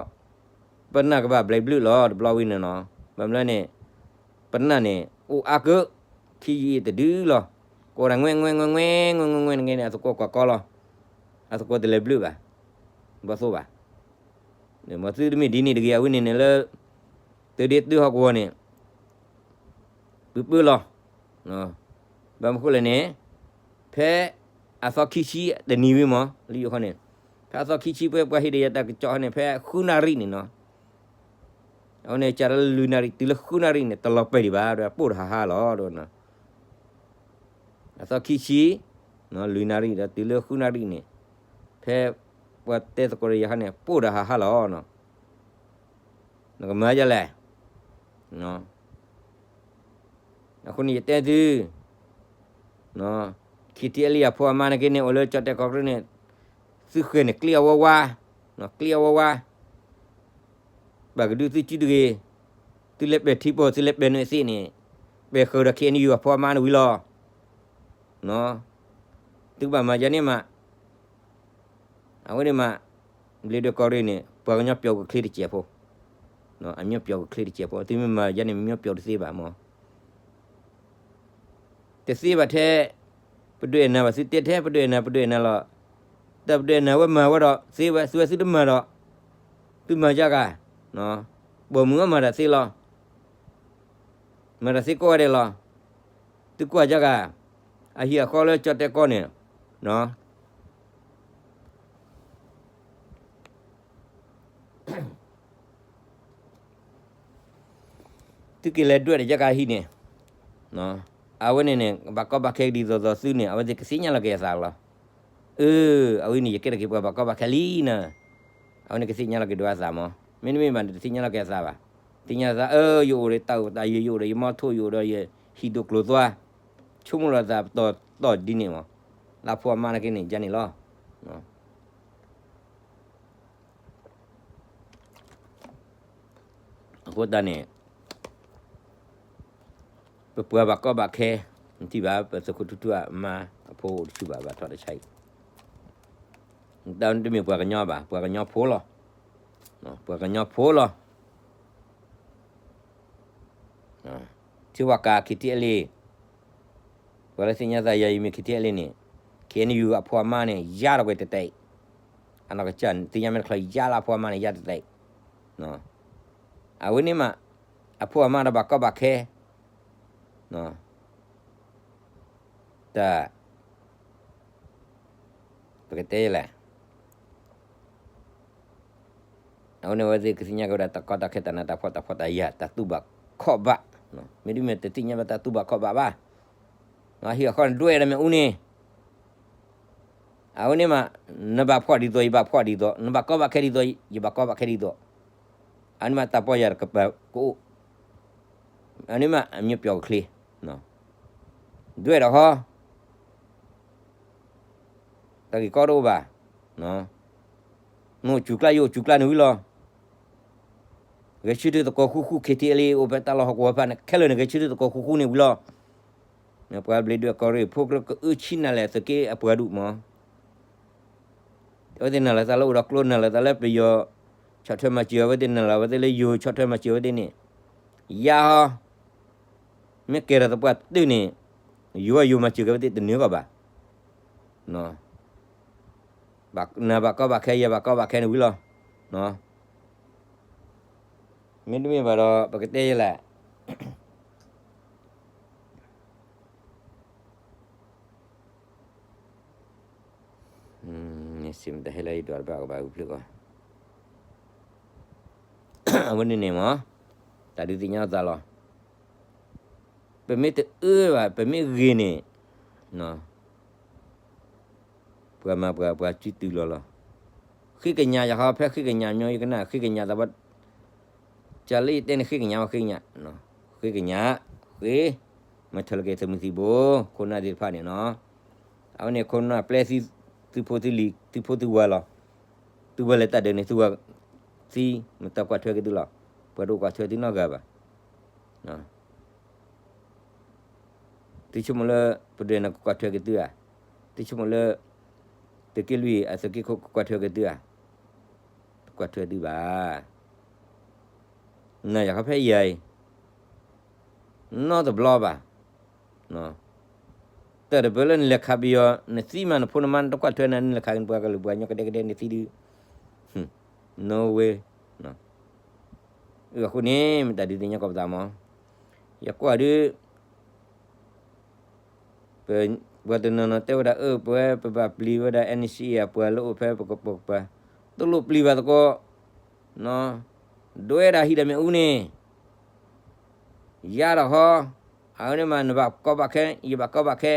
ပနၢ်ကဘၣ်ဘျဲးဘျုးလီၤ တဘျီဝံၤန့ၣ်နီၤ, ဘၣ်မနုၤလဲၣ်န့ၣ် ပနၢ်န့ၣ် အိၣ်အါကၢ, ထံယံာ်တဒုလီၤ, ကိးဒၣ်ငွဲၣ်ငွဲၣ်ငွဲၣ်ငွဲၣ် ငွဲၣ်ငွဲၣ်ငွဲၣ်န့ၣ် အသကိးကွၢ်ကီလီၤ, အသကိးတလဲၤဘျုးဘၣ်, ဘီသိဘၣ်, မ့ၢ်သုတမ့ၢ်ဒ်န့ၣ်တဂ့ၤ အဝဲန့ၣ်န့ၣ်လၢ သုးဒ့တုဟီၣ်ကဝီၤန့ၣ် ပပၢလီၤ, ဘၣ်မနုၤဃိလဲၣ်န့ၣ် ဖဲအသီခံဆံတနံၤဝံၤမး လၢယိၤခီန့ၣ် ဖဲအသီခံဆံ ဖဲပှၤဟ့ၣ်ဒီးယၤတၢ်ကစီၣ်ဟီန့ၣ် ဖဲဃုနၣ်ရံၣ်န့ၣ်နီၤ, အဝဲန့ၣ် ကၢ်လၢလွံၢ်နၣ်ရံၣ် တုၤလၢဃုနၣ်ရံၣ်န့ၣ် တလီၤပှဲၤဒံးဘၣ် ဒီးပိၢ်တဟးဟးလီၤ ဒီး အသီခံဆံ လွံၢ်နၣ်ရံၣ်ဒီးတုၤလၢဃုနၣ်ရံၣ်န့ၣ် ဖဲပှၤတဲသကိးဒီးယၤခါန့ၣ် ပိၢ်ဒီးဟးဟးလီၤနီၤ, နကမၤဒ်လဲၣ်, အဃိန့ၣ်ယတဲသု ခံထံအဲလံအဖိအမါန့ၣ်က့န့ၣ် အိၣ်လၢကၠီၣ်တဲာ်ကီၢ်ကရ့ၣ်န့ၣ် သုဃဲၤန့ၣ် ကျ့အဝဲဝါ, ကျ့အဝဲဝါ, ဘၣ်ကဒုးသုစုတဂ့ၤ, သုလဲၤပဲာ်ထံပိာ် သုလဲၤပဲာ်နုာ်သ့ၣ်န့ၣ် ပဲာ်ဃုာ်ဒီး ခ့ၣ်အဲၣ်ယူၣ် အဖိအမါန့ၣ်ဝံၤလီၤ, သုကဘၣ်မၤယၤန့ၣ်မး, အဝဲန့ၣ်မး, ဘျ့ဒွဲၣ်ကီၢ်ရ့ၣ်န့ၣ် ပှၤကညီပျီကချ့တစဲးဖိ, အမျိုးပျီကချ့တစဲးဖိ သုမ့ၢ်မၤယၤန့ၣ် မျိုးပျီတသ့ဘၣ်မး တသ့ဘၣ်ထဲ, ပဒွဲၣ်နၤဘၣ် သုတဲထဲ ပဒွဲၣ်နၤ ပဒွဲၣ်နၤလီၤ, တၢ်ပဒွဲၣ်နၤဝဲမၤဝဲဒီး သ့ဝဲ သုဝဲသုတမၤဒီး, သုမၤယၤဂၤ, ပိာ်မုၣ်အမၤတၢ်သ့လီၤ, မၤတၢ်သ့ကိးဂၤဒဲးလီၤ, သုကွၢ်ယၤဂၤ, အဟံၣ်အဃီလၢကၠီၣ်တဲာ်ကီၢ်န့ၣ် သုက့ၤလဲၤဒွဲၣ်ဒီးယကဟံၣ်န့ၣ်, အဝဲန့ၣ်န့ၣ် ဘၣ်ကီဘၣ်ခဲဒ်သိးသိးသုန့ၣ် အဝဲသ့ၣ်ကသ့ၣ်ညါလီၤက့ၤအသးလီၤ, အၢ, အဝဲန့ၣ် ယကဲထီၣ်က့ၤပှၤဘၣ်ကီဘၣ်ခဲလံနၤ, အဝဲန့ၣ်ကသ့ၣ်ညါလီၤက့ၤဒိးအသးမး, မ့တမ့ၢ်ဘၣ်န့ၣ် တသ့ၣ်ညါလီၤက့ၤအသးဘၣ်, သ့ၣ်ညါသး အၢ ယအိၣ်ဒီးတၢ်အိၣ်သးယံာ် ယအိၣ်ဒီးယမီထိၣ် ယအိၣ်ဒီးယဟံၣ်ဒိၣ်ကျိၤသွါ, ဆိကမိၣ်လီၤသးပတီၢ်တီၢ်ဒ်န့ၣ်မး, လၢအဖိအမါန့ၣ်က့န့ၣ် ယၤန့ၣ်လီၤ အဃိသတးန့ၣ် ပပှၤဘၣ်ကီဘၣ်ခဲ, နထံၣ်ဘၣ် ပသုးခိၣ်ထူထူအမါအဖိအိၣ်တဆူၣ်ဘၣ် ဘၣ်ထီၣ်တဆါအံၤ, တၢ်တမ့ၢ်ပှၤကညီဘၣ် ပှၤကညီဖိလီၤ, ပှၤကညီဖိလီၤ, ထံဝၤကၤ ခံထံအဲလ့ၣ်, ပှၤလၢသ့ၣ်ညါသးယၤအံၤမ့ၢ် ခံထံအဲလ့ၣ်န့ၣ်, ခ့ၣ်အဲၣ်ယူၣ်အဖိအမါန့ၣ် ယါထီၣ်ကွံာ်တတဲာ်, အနီၢ်ကစၢ်သ့ၣ်ညါမဲာ်တချီ ယါလၢအဖိအမါန့ၣ် ယါတတဲာ်, အဝဲန့ၣ်မး အဖိအမါဒီးဘၣ်ကီဘၣ်ခဲ, တၢ် ပကတဲလဲၣ်, အဝဲန့ၣ်အဝဲသ့ၣ်ကသ့ၣ်ညါက့ၤဝဲဒၣ် တၢ်ကီတၢ်ခဲတၢ်နးတၢ်ဖှီၣ်တၢ်ဖှီၣ်တၢ်ယာ် တၢ်တူၢ်ဘၣ်ခီၣ်ဘၣ်, မ့တမ့ၢ်တသ့ၣ်ညါဘၣ်တၢ်တူၢ်ဘၣ်ခီၣ်ဘၣ်ဘၣ်, ဟံၣ်အဃီန့ၣ်ဒွဲၣ်ဒီးမ့ၣ်အူန့ၣ်, အဝဲန့ၣ်မး နဘၣ်ဖှီၣ်ဒ်သိး ယဘၣ်ဖှီၣ်ဒ်သိး, နဘၣ်ကီဘၣ်ခဲဒ်သိး ယဘၣ်ကီဘၣ်ခဲဒ်သိး, အန့ၣ်မးတၢ်ပီၢ်ယၢ်တကပၤကအိၣ်, အန့ၣ်မး အမျိုးပျီကချ့, ဒွဲၣ်ဒီးဟီ တၢ်ဂ့ၢ်ကီတအိၣ်ဘၣ်, နအိၣ်စူၤကျါ ယအိၣ်စူၤကျါန့ၣ်ဝံၤလီၤ, ဂဲၤဆၢထၢၣ်သကိးဃူဃူ ခ့ၣ်ထံအဲလ့ၣ် အိၣ်ဖဲတၢ်လီၢ်ဟီၣ်ကဝီၤဖၣ်န့ၣ် ခဲလၢာ်န့ၣ် ဂဲၤဆၢထၢၣ်သကိးဃူဃူန့ၣ်ဝံၤလီၤ, ပှၤဘျ့ဒွဲၣ်ကီၢ်ရ့ၣ်ဖိကြၢးကအုဆံးနၤလဲၣ် သုးက့အပှၤဒူၣ်မး အဝဲသ့ၣ်နၤလီၤသးလၢအိၣ်ဒီးကျိ နၤလီၤသးလၢပယီၤ ဆီၣ်ထွဲမၤစၢၤအဝဲသ့ၣ် နၤလီၤအဝဲသ့ၣ်လၢယိၤဆီၣ်ထွဲမၤစၢၤအဝဲသ့ၣ်န့ၣ်, ယၤဟီ, မ့ၢ်ကဲထီၣ်သပှၢ်တၢၢ်န့ၣ်, ယိၤအယိၤမၤစၢၤက့ၤအဝဲသ့ၣ်တန့ၢ်ကီးဘၣ်, နၤဘၣ်ကီဘၣ်ခဲ ယၤဘၣ်ကီဘၣ်ခဲန့ၣ်ဝံၤလီၤ, မ့တမ့ၢ်ဘၣ်ဒီး ပကတဲယဲလဲၣ်. စံးမတၤဟဲလၢယဒွးတဘၣ်ကဘၣ်ဂုာ်ဖျၢၣ်ကီး, အဝဲန့ၣ်န့ၣ်မ့ၢ် တၢ်ဒုးသ့ၣ်ညါအသးလီၤ. ပမ့ၢ်တအၢဘၣ် ပမ့ၢ်ဂ့ၤန့ၣ် ပှၤမၤပှၤ ပှၤစုတုၤလီၤလီၤ. ဃ့ကညးယၤဟီ ဖဲဃ့ကညးမညီ ယကနၣ်ဃ့ကညးသးဘၣ်, ကလၢယတဲန့ၣ် ဃ့ကညးဝဲ ဃ့ကညး, ဃ့ကညး, ဃ့, မ့ၢ်ထီၣ်လၢက့ၤသုးမုၢ်သံၣ်ဘိ ခိၣ်နၢ်သ့ၣ်တဖၣ်န့ၣ်နီၤ. အဝဲန့ၣ်ခိၣ်နၢ်ပျဲသု, သုဖိသုလံၤ သုဖိသုဝၤလီၤ. သုဝၤလဲၤတၢ်ဒုးန့ၣ် သုဝၤသံ, မတၤကွၢ်ထွဲက့ၤသုလီၤ. ပှၤတအိၣ်ကွၢ်ထွဲသုနီတဂၤဘၣ်. သုဆိကမိၣ်လၢ ပဒိၣ်နၤကကွၢ်ထွဲက့ၤသုဧါ. သုဆိကမိၣ်လၢ သုးက့လွံၢ်အသုးက့ခိၣ်ကကွၢ်ထွဲက့ၤသုဧါ. တကွၢ်ထွဲသုဘၣ်. နၤယၤခီဖဲယၤအံၤ နီတဘျီဘၣ်. တၢ်တပၢၢ်လၢနလဲၤခးပယီၤ နသံမးနဖိနမါ နတကွၢ်ထွဲနၤ နလဲၤခးပှၤကလုာ်ပှၤကညီကဒဲကဒဲနသံဒုး no way. အဃိန့ၣ် မ့ၢ်တၢ်ဒုးသ့ၣ်ညါကီးပသးမး. ယကွၢ်ဒုး ပှၤတနီၤနီၤတဲဝဲဒၣ် အၢ ပဝဲပဘၣ်ပျံၤဝဲဒၣ် NCA အပှၤလၢအိၣ်ဖဲပကပိာ်ကပၤ, တလိၣ်ပျံၤဘၣ်သကိး, ဒွဲဒၣ်ဟံၣ်ဒီးမ့ၣ်အူန့ၣ် ယါဒီးဟီ, အဝဲန့ၣ်မး နဘၣ်ကီဘၣ်ခဲ ယဘၣ်ကီဘၣ်ခဲ,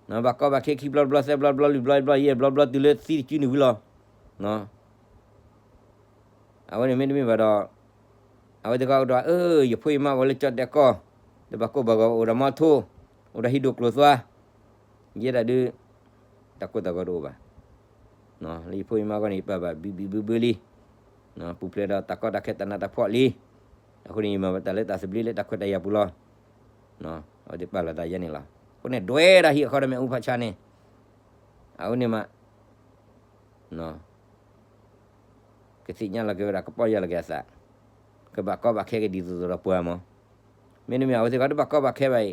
ဘၣ်ကီဘၣ်ခဲခံဘျီတဘျီ သၢဘျီတဘျီ လွံၢ်ဘျီတဘျီ ယဲၢ်ဘျီတဘျီ တုၤလၢသံတစုန့ၣ်ဝံၤလီၤ. အဝဲန့ၣ်မ့တမ့ၢ်ဘၣ်ဒီး အဝဲသ့ၣ်ကအိၣ်ဒီး အၢ ယဖိယမါအိၣ်လၢကၠီၣ်တဲာ်ကီၢ်, တဘၣ်ကိၢ်ဘၣ်ဂီၤအိၣ်ဒီးမီထိ, အိၣ်ဒီးဟံၣ်ဒိၣ်ကျိၤသွါ, ယဲဒၣ်ဒုး တၢ်ကိၢ်တၢ်ဂီၤတအိၣ်ဘၣ်. လၢယဖိယမါအဂီၢ်န့ၣ် ယပာ်ဘၣ်ဘံဘံဘၢဘၢလံ, ပူၤဖျဲးဒီးတၢ်ကီတၢ်ခဲတၢ်နးတၢ်ဖှီၣ်လံ. အဃိန့ၣ် ယမၤဘၣ်တၢ်လၢတၢ်သဘျ့လၢတၢ်ခွဲးတၢ်ယာ်ပူၤလီၤ. အဝဲသ့ၣ်ပာ်လီၤသးယဲန့ၣ်လီၤ. အဃိန့ၣ် ဒွဲဒၣ်ဟံၣ်အဃီဒီးမ့ၣ်အူဖးဆါန့ၣ်, အဝဲန့ၣ်မး ကသ့ၣ်ညါလီၤက့ၤဝဲဒၣ် ကပီၢ်ယၢ်လီၤက့ၤအသး, ကဘၣ်ကီဘၣ်ခဲက့ၤဒ်သိးသိးဒီးပှၤမး. မ့တမ့ၢ် အဝဲသ့ၣ်ကီးတဘၣ်ကီဘၣ်ခဲဘၣ်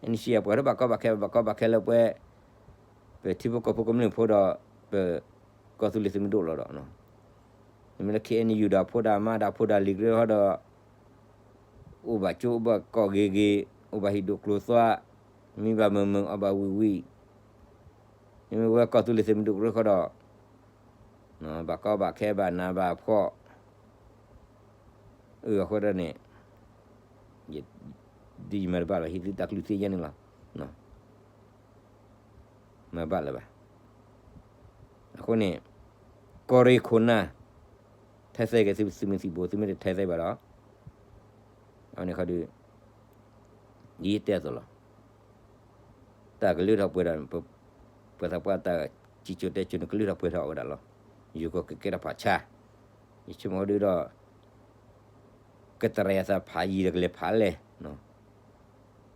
အံၤ, အနံၣ်ဆံအပှၤတဘၣ်ကီဘၣ်ခဲ ဘၣ်ကီဘၣ်ခဲလၢပှဲၤ, ပထံဖိကီၢ်ဖိကမျၢၢ်ဖိဒီး ပကီၢ်သူလ့ၤသုးမုၢ်ဒိၣ်လီၤဒီး မ့မ့ၢ်လၢ ခ့ၣ်အဲၣ်ယူၣ် ဒီးဖိဒၣ်မါဒီးဖိဒၣ်လံၤကရၢဃီဒီး အိၣ်ဘၣ်ကၠိအိၣ်ဘၣ်ကီၢ်ဂ့ၤဂ့ၤ, အိၣ်ဘၣ်ဟံၣ်ဒိၣ်ကျိၤသွါ, မံဘၣ်မုာ်မုာ် အီၣ်ဘၣ်ဝံၣ်ဝံၣ်, မ့မ့ၢ်ဝဲကီၢ်သူလ့ၤသုးမုၢ်ဒိၣ်ကရၢဃီဒီး ဘၣ်ကီဘၣ်ခဲဘၣ်နးဘၣ်ဖှီၣ်, အဃိဒီးန့ၣ် ဒ်ယမၤတဘၣ်လီၤဟံၣ်သုတၢ်ကလုၢ်သ့ယဲန့ၣ်လီၤ. မၤဘၣ်လၢၤဘၣ်. အဃိန့ၣ် ကီၢ်ရ့ၣ်ခိၣ်နၢ် ထဲသိးက့ၤသုးမုၢ်သံၣ်ဘိ သုမ့ၢ်တထဲသိးဘၣ်ဒီး အဝဲန့ၣ်ခီဒုး ဒ်ယတဲအသိးလီၤ. တၢ်ကလုၢ်ထီၣ်ပှဲၤဒီး ပှၤသးပှၢ်တၢ်စံၣ်စိၤတဲစိၤန့ၣ် ကလုၢ်ထီၣ်ပှဲၤထီၣ်ဝဲဒၣ်လီၤ. ယိၤကီၢ်ကကဲထီၣ်ဖးဆါ, ယဆိကမိၣ်ဒုးဒီး ကတရံးအသးဖးယံာ်ဒီးကလဲၤဖးလဲၣ်,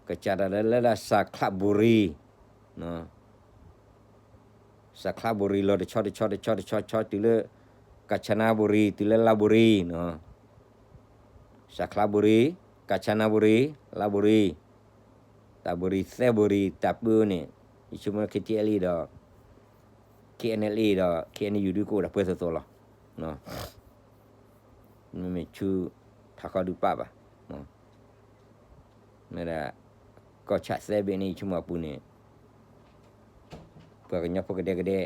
ကစၢ်တၢ်လၢလၢဒၣ် စၤခလးဘူရံ, စၤခလးဘူရံလီၤတဆီတဆီတဆီတဆီဆီ တုၤလၢ ကၣ်ဆနါဘူရံ တုၤလၢလါဘူရံ, စၤခလးဘူရံ, ကၣ်ဆနါဘူရံ, လါဘူရံ, တၢ်ဘူရံသၢဘူရံ တၢ်ပၢန့ၣ် ယဆိကမိၣ် KTLA ဒီး KNLA ဒီး KNU ဒုးကအိၣ်ဒီးပှဲၤသိးသိးလီၤ. မ့မ့ၢ်ဆူထးခီဒုးပၣ်ဘၣ်. မ့ၢ်ဒၣ် ကီၢ်ဆၣ်သၢဘ့ၣ်န့ၣ် ယဆိကမိၣ်အပူၤန့ၣ် ပှၤကညီဖိကဒဲကဒဲ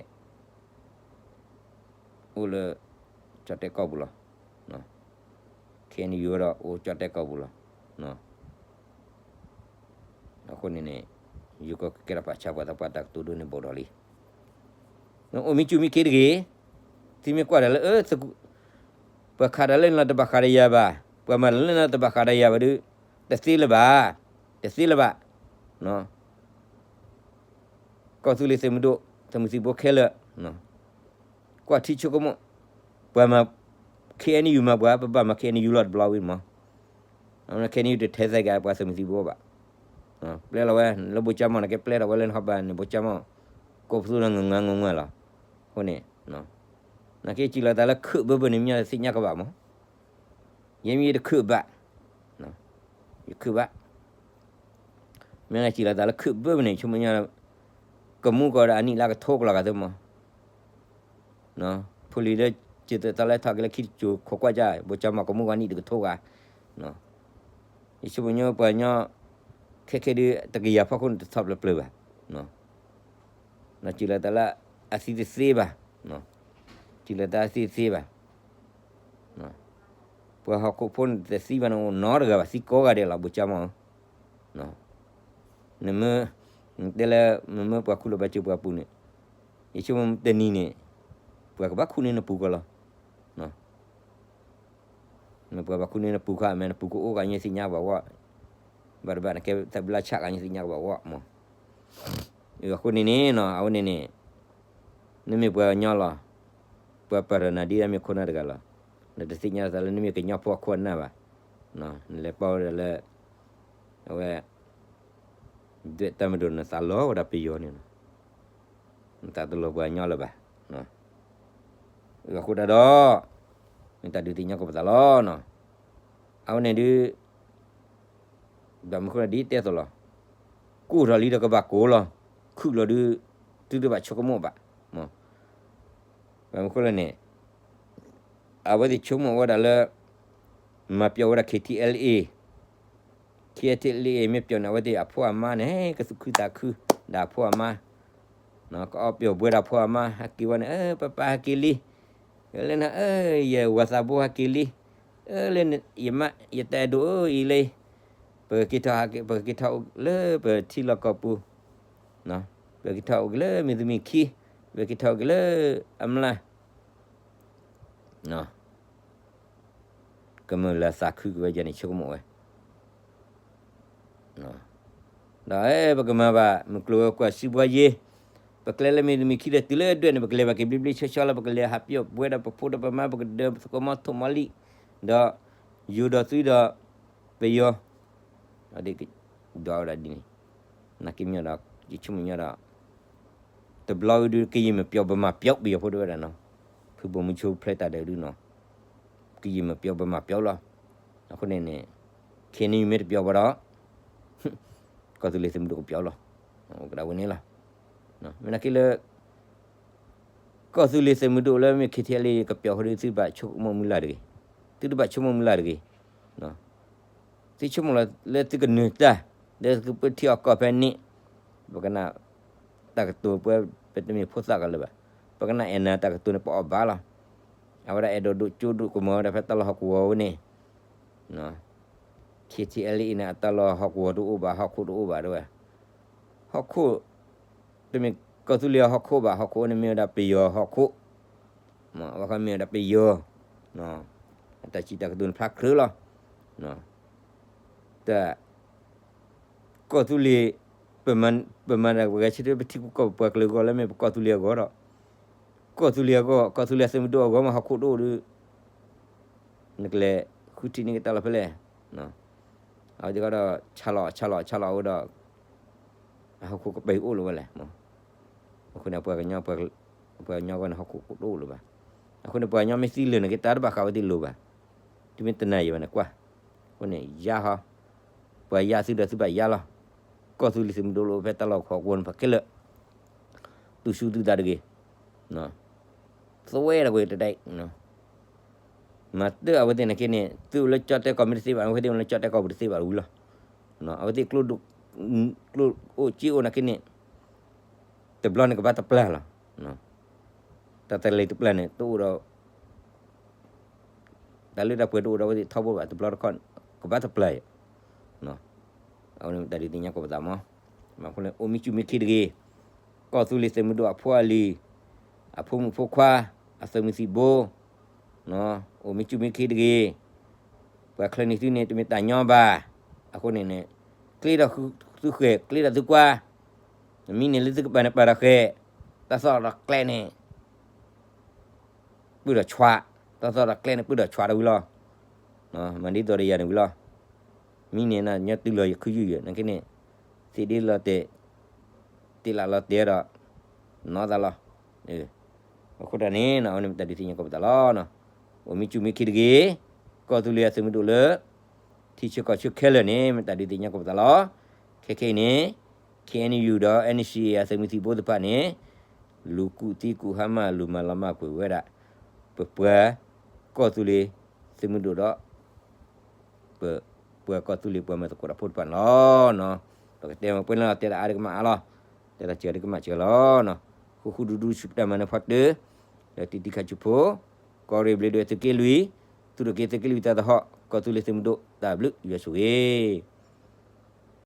အိၣ်လၢ ကၠီၣ်တဲၣ်ကီၢ်ပူၤလီၤ. ခဲအံၤန့ၣ် ယိၤဒီးအိၣ်ကၠီၣ်တဲၣ်ကီၢ်ပူၤလီၤ. အဃိန့ၣ်န့ၣ် ယိၤကီၢ်ကကဲထီၣ်ဖးဆါ ပှၤသးပှၢ်တၢ်ကတိၤဒိန့ၣ် ဘူးဒီးလံ. နအိၣ်မံစူၣ်မံခ့တဂ့ၤ, သုမ့ၢ်ကွၢ်တၢ်လၢ ပှၤခးတၢ်လၢနလီၤတဘၣ်ဃးဒီးယၤဘၣ်, ပှၤမၤတၢ်လၢနလီၤတဘၣ်ဃးဒီးယၤဘၣ်ဒီး တသ့လၢၤဘၣ်, တသ့လၢၤဘၣ်. ကီၢ်သူလ့ၤသုးမုၢ်ဒိၣ် သုးမုၢ်သံၣ်ဘိခဲလၢာ် ကွၢ်ထံဆိကမိၣ်, ပှၤမၤ KNU မၤပှၤ ပဘၣ်မၤ KNU လီၤတဘျီဝံၤမး. အဝဲန့ၣ် KNU တထဲသိးက့ၤပှၤသုးမုၢ်သံၣ်ဘိဘၣ်. ပျဲလီၤဝဲ လၢဘိကၠၢ်မီၢ်န့ၣ် ကဲပျဲထီၣ်ဝဲလၢနဟီၣ်ဘၣ်န့ၣ် ဘိကၠၢ်မီၢ် ကိးပသူလၢငငါငငါလီၤ. အဃိန့ၣ် နက့ၤစံးလီၤသးလၢခုၣ်ဘၢဘၢန့ၣ် မ့ၢ်သ့ၣ်ညါကဘၣ်မး. ယဲမ့ၢ်ယတခုၣ်ဘၣ်, ယခုၣ်ဘၣ်. မ့ၢ်နစံးလီၤသးလၢခုၣ်ဘၢဘၢန့ၣ် ဆိကမိၣ်ညါ ကမူကီးဒီးအနံၣ်လါကထိကလီၤဂာ်သ့မး. ဖိလံၤလၢက ယတၢ်လၢထီၣ်က့ၤလၢခံတစိၤခိးကွၢ်ကၢ် ဘိၣ်ကၠီမီၤကမူၣ်ဂီၤနံၣ်တကထိဂၤ, ယဆိကမိၣ်ညီပှၤကညီ ခဲခဲဒုး တကယၤဖီခိၣ်န့ၣ်တထီၣ်ပျၢၤပျၢၤဘၣ်, စံးလီၤတၢ်လၢအသံတသ့ဘၣ်, စံးလီၤတၢ်အသံတသ့ဘၣ်, ပှၤဟီၣ်ခိၣ်ဖိန့ၣ်တသံဘၣ်န့ၣ်အိၣ်နီတဂၤဘၣ် သံကိးဂၤဒဲးလီၤ ဘိၣ်ကၠီမီၤဧၢ, နမ့ၢ် နတဲလၢ မ့မ့ၢ်ပှၤခူၣ်လီၤဘၣ်စၢၤပှၤပူၤန့ၣ်, ယဆိကမိၣ်တနံၤန့ၣ် ပှၤကဘၣ်ခူၣ်န့ၢ်နပူၤကီးလီၤ. မ့ၢ်ပှၤဘၣ်ခူၣ်န့ၢ်နပူၤခါ မ့ၢ်နပူၤကအိၣ်ဂၤ နသ့ၣ်ညါကဘၣ်ဂီၢ်, ဘၣ်တဘၣ်နကဲသးဘျါဆးဂၤ နသ့ၣ်ညါကဘၣ်ဂီၢ်မး. အဃိန့ၣ်န့ၣ်နီၤ အဝဲန့ၣ်န့ၣ် နမ့ၢ်ပှၤကညီလီၤ, ပှၤပာ်ထီၣ်နၤဒ်အမ့ၢ်ခိၣ်နၢ်တဂၤလီၤ, နတသ့ၣ်ညါသးလၢနမ့ၢ်ကညီဖိအခိၣ်အနၢ်ဘၣ်, နလဲၤပီဝဲဒၣ်လၢ အဝဲ ဒွဲၣ်တၢ်မၤဒိၣ်နသးလီၤဝဲဒၣ်ပယီၤန့ၣ်လီၤ. နသးတလီၤပှၤကညီလၢၤဘၣ်. အဃိတၢ်ဒီး မ့ၢ်တၢ်ဒုးသ့ၣ်ညါကီးပသးလီၤနီၤ. အဝဲန့ၣ်ဒုး ဘၣ်မနုၤဃိလၢဒ်တဲသိးလီၤ. ကိၢ်ထီၣ်လံဒီးကဘၣ်ကိၢ်လီၤ, ခုၣ်လီၤဒုး သုတဘၣ်ဆိကမိၣ်ဘၣ်. ဘၣ်မနုၤဃိလၢန့ၣ် အဝဲသ့ၣ်ဆိကမိၣ်ဝဲဒၣ်လၢ မၤပျီဝဲဒၣ် KTLA, KTLA မ့ၢ်ပျီန့ၣ် အဝဲသ့ၣ်အဖိအမါန့ၣ် ကသူၣ်ခုသးခု ဒီးအဖိအမါ, ကအီၣ်ပျီၢ်ဘှဲဒီးအဖိအမါ ဟဲက့ၤဝဲန့ၣ် အၢ ပၢ်ပၢ်ဟဲက့ၤလံ, လၢနၤ အၢ ယဝၤသးဘိဟဲက့ၤလံ, အၢ လၢယမါ ယတၢ်အဲၣ်ဒိၣ်ဧၢ အံၤလၢ ပကက့ၤထီၣ်ဟဲက့ၤ ပကက့ၤထီၣ်အိၣ်လၢပထံလီၢ်ကီၢ်ပူၤ, ပကက့ၤထီၣ်အိၣ်က့ၤလၢမ့ၢ်သူမ့ၢ်ခံ, ပကက့ၤထီၣ်အိၣ်က့ၤလၢအမျၢ် ကမုၢ်လၢ်သးခုက့ၤဝဲဒ်န့ၣ် ဆိကမိၣ်ဝဲ. ဒီးအဲ ပကမၤဘၣ် မုၢ်ကျိၤဝဲၤကွာ်စုပှၤယ့ၤ, ပကျဲလၢမ့ၢ်သူမ့ၢ်ခံဒီးတုၤလၢဒွဲၣ်န့ၣ် ပကလဲၤဘၣ်က့ၤဘျ့ဘျ့ဆှီဆှီလီၤ, ပကလဲၤဟးပျီၢ်ဘှဲဒီးပဖိဒီးပမါ, ပကဒၢသကိးမီထိၣ်မီလံၣ်, ဒီးယိၤဒီးသွံဒီးပယီၤ ဒ် ဒွးဝဲဒၣ်ဒ်န့ၣ်, နာ်က့မညီဒီး ယဆိကမိၣ်ညီဒီး တဘျီအံၤဒုး ကယံာ်မ့ၢ်ပျီပမၤပျီ ပယီၤဖိဒၣ်ဝဲဒၣ်နီၤ, ဖုဘိၣ်မူဆိဖျဲးတၢ်ဒဲးဒုးနီၤ, ကယံာ်မ့ၢ်ပျီပမၤပျီလီၤ. အဃိန့ၣ်န့ၣ် ခဲနံၤမ့ၢ်တပျီဘၣ်ဒီး ကီၢ်သူလ့ၤသုးမုၢ်ဒိၣ်ကပျီလီၤ. ကဒၣ်ဝဲန့ၣ်လီၤ. မ့ၢ်နာ်က့လၢ ကီၢ်သူလ့ၤသုးမုၢ်ဒိၣ်လၢမ့ၢ် KTLA ကပျီဃိဒီး သုတဘၣ်ဆိကမိၣ်မုၢ်လၢ်တဂ့ၤ, သုတဘၣ်ဆိကမိၣ်မုၢ်လၢ်တဂ့ၤ. သုဆိကမိၣ်လၢသုကနၢၤတၢ်, လၢသုကပၢထံအီၣ်ကီၢ်ဖဲန့ၣ်, ပကနၣ်တၢ်ကတိၤပဝဲ ပတမ့ၢ်ဖိသၣ်ကလၢၤဘၣ်, ပကနၣ်အဲၣ်နၤတၢ်ကတိၤန့ၣ် ပအီၣ်ဘၣ်လီၤ. အဝဲဒၣ်အဲၣ်ဒိးဒိၣ်ကၠိဒိၣ်ကမီၤဝဲဒၣ်ဖဲတၢ်လီၢ်ဟီၣ်ကဝီၤဝဲန့ၣ် KTLA အံၤန့ၣ် အတၢ်လီၢ်ဟီၣ်ကဝီၤတအိၣ်ဘၣ်, ဟီၣ်ခိၣ်တအိၣ်ဘၣ်ဒၣ်ဝဲ, ဟီၣ်ခိၣ် တမ့ၢ်ကီၢ်သူလ့ၤအဟီၣ်ခိၣ်ဘၣ်, ဟီၣ်ခိၣ်န့ၣ်မ့ၢ်ဝဲဒၣ်ပယီၤဟီၣ်ခိၣ်, အဝဲခီမ့ၢ်ဝဲဒၣ်ပယီၤ, အတၢ်စံးတၢ်ကတိၤန့ၣ်ဖျါကြၢးလီၤ. တၢ် ကီၢ်သူလ့ၤ ပမၤ ပမၤတၢ်ပဂဲၤဆၢထၢၣ်ပထံပကီၢ်ပပှၤကလုာ်အဂီၢ်လၢမ့ၢ်ပကီၢ်သူလ့ၤအဂီၢ်ဒီး, ကီၢ်သူလ့ၤအဂီၢ်, ကီၢ်သူလ့ၤသုးမုၢ်ဒိၣ်အဂီၢ်မ့ၢ်ဟီၣ်ခိၣ်တအိၣ်ဒီး နကလဲၤဃုထံၣ်န့ၢ်ကတၢၢ်လီၤဖဲလဲၣ်. အဝဲသ့ၣ်ကဒီး ဆါလီၤ ဆါလီၤ ဆါလီၤဝဲဒီး အဟီၣ်ခိၣ်ကပၤအိၣ်လၢၤဝဲလဲၣ်. အဃိန့ၣ် ပှၤကညီ ပှၤကညီအဂီၢ်န့ၣ် ဟီၣ်ခိၣ်တအိၣ်လၢၤဘၣ်. အဃိန့ၣ် ပှၤကညီမ့ၢ်သံလၢာ်န့ၣ် က့တၢ်တဘၣ်ဃးဝဲသ့ၣ်လိၤဘၣ်. သုမ့ၢ်တနာ်ယံာ်ဘၣ်န့ၣ်ကွၢ်. အဃိန့ၣ် ယါဟီ, ပှၤယါသုဒီးသုဘၣ်ယါလီၤ. ကီၢ်သူလ့ၤသုးမုၢ်ဒိၣ်လၢဖဲတၢ်လီၢ်ဟီၣ်ကဝီၤန့ၣ်ဖးကဲလၢာ်, သူၣ်ဆူၣ်သုသးတဂ့ၤ, သွဲတၢ်ကွံာ်တဒဲး မၤတၢ်အဝဲသ့ၣ်န့ၣ်က့န့ၣ် သုအိၣ်လၢကၠီၣ်တဲၣ်ကီၢ်မ့ၢ်တသ့ဘၣ်, အဝဲသ့ၣ်အိၣ်လၢကၠီၣ်တဲၣ်ကီၢ်ပူၤတသ့ဘၣ်ဝံၤလီၤ. အဝဲသ့ၣ် ကျိအိၣ်စ့အိၣ်နာ်က့န့ၣ် တဘျီန့ၣ်ကဘၣ်တပျၢ်လီၤ. တၢ်တလံၤတပျၢ်န့ၣ် တအိၣ်ဒီး တၢ်လၢတၢ်ပှဲၤတအိၣ်ဒီးအဝဲသ့ၣ်ထီဘိဘၣ်, တဘျီတခီၣ် ကဘၣ်တပျၢ်ယၤ. အဝဲန့ၣ်တၢ်ဒုးသ့ၣ်ညါကိးပသးမး, မ့ၢ်အဃိန့ၣ် အိၣ်မံကၠူၣ်မံခ့တဂ့ၤ, ကီၢ်သူလ့ၤသုးမုၢ်ဒိၣ်အဖိအလံၤ, အဖိမုၣ်ဖိခွါ, အသုးမုၢ်သံၣ်ဘိ, အိၣ်မံကၠူၣ်မံခ့တဂ့ၤ, ပှၤချၢန့ၢ်သုန့ၣ် တမ့ၢ်တၢ်ညီဘၣ်. အဃိန့ၣ်န့ၣ် ကျ့ဒီးသုဃဲၤ, ကျ့ဒီးသုကွၢ်, မံန့ၢ်လၢသုကပၤန့ၣ်ပာ်ဒီးဃဲၤ, တၢ်သီၣ်ဒီးကျဲန့ၣ် ပုၢ်ဒီးဆွး, တၢ်သီၣ်ဒီးကျဲန့ၣ် ပုၢ်ဒီးဆွးဒီးဝံၤလီၤ. မၤဒ်သိးဒီးယၤန့ၣ်ဝံၤလီၤ. မံန့ၢ်နညီတုၤလီၤယခုယုၢ်ယဲၢ် နာ်က့န့ၣ် သ့ၣ်ဒ့လီၤတဲာ်, တ့ၢ်လးလီၤတဲာ်ဒီး နီၢ်သးလီၤ. အဃိတၢ်န့ၣ် အဝဲန့ၣ်မ့ၢ်တၢ်ဒုးသ့ၣ်ညါကိးပသးလီၤ. အိၣ်မံကၠူၣ်မံခ့တဂ့ၤ, ကီၢ်သူလ့ၤအသုးမုၢ်ဒိၣ်လၢ ထံဆၢကီၢ်ဆၢခဲလၢာ်န့ၣ် မ့ၢ်တၢ်ဒုးသ့ၣ်ညါကိးပသးလီၤ. ခဲခဲအံၤန့ၣ် KNU ဒီး NCA အသုးမုၢ်သံၣ်ဘိသ့ၣ်တဖၣ်န့ၣ် လူၤကူၣ်သံကူၣ်ဟါမၢ် လူၤမၤလီၤမၢ်ကွံာ်ဝဲဒၣ် ပပှၤကီၢ်သူလ့ၤသုးမုၢ်ဒိၣ်ဒီး ပပှၤကီၢ်သူလ့ၤပှၤမၤသကိးတၢ်ဖိတဖၣ်န့ၣ်လီၤ. ပကတဲမ့ၢ်ပှဲၤန့ၣ်လီၤ, တဲတၢ်အါတကမၣ်အါလီၤ, တဲတၢ်စှၤတကမၣ်စှၤလီၤ. ဃူဃူဒူဒူဆူပတၢ်မၤနၢၤဖီတၢၢ်, ဒီးတံၤတံၤခါဆူဖိ, ကီၢ်ရ့ၣ်ဘျ့းဒွဲၣ်သုးက့လွံၢ်, သူၣ်ထီၣ်က့ၤသုးက့လွံၢ်တၢ်သဟီၣ်, ကီၢ်သူလ့ၤသုးမုၢ်ဒိၣ် တၢ်ဘျုးယွၤဆိၣ်ဂ့ၤ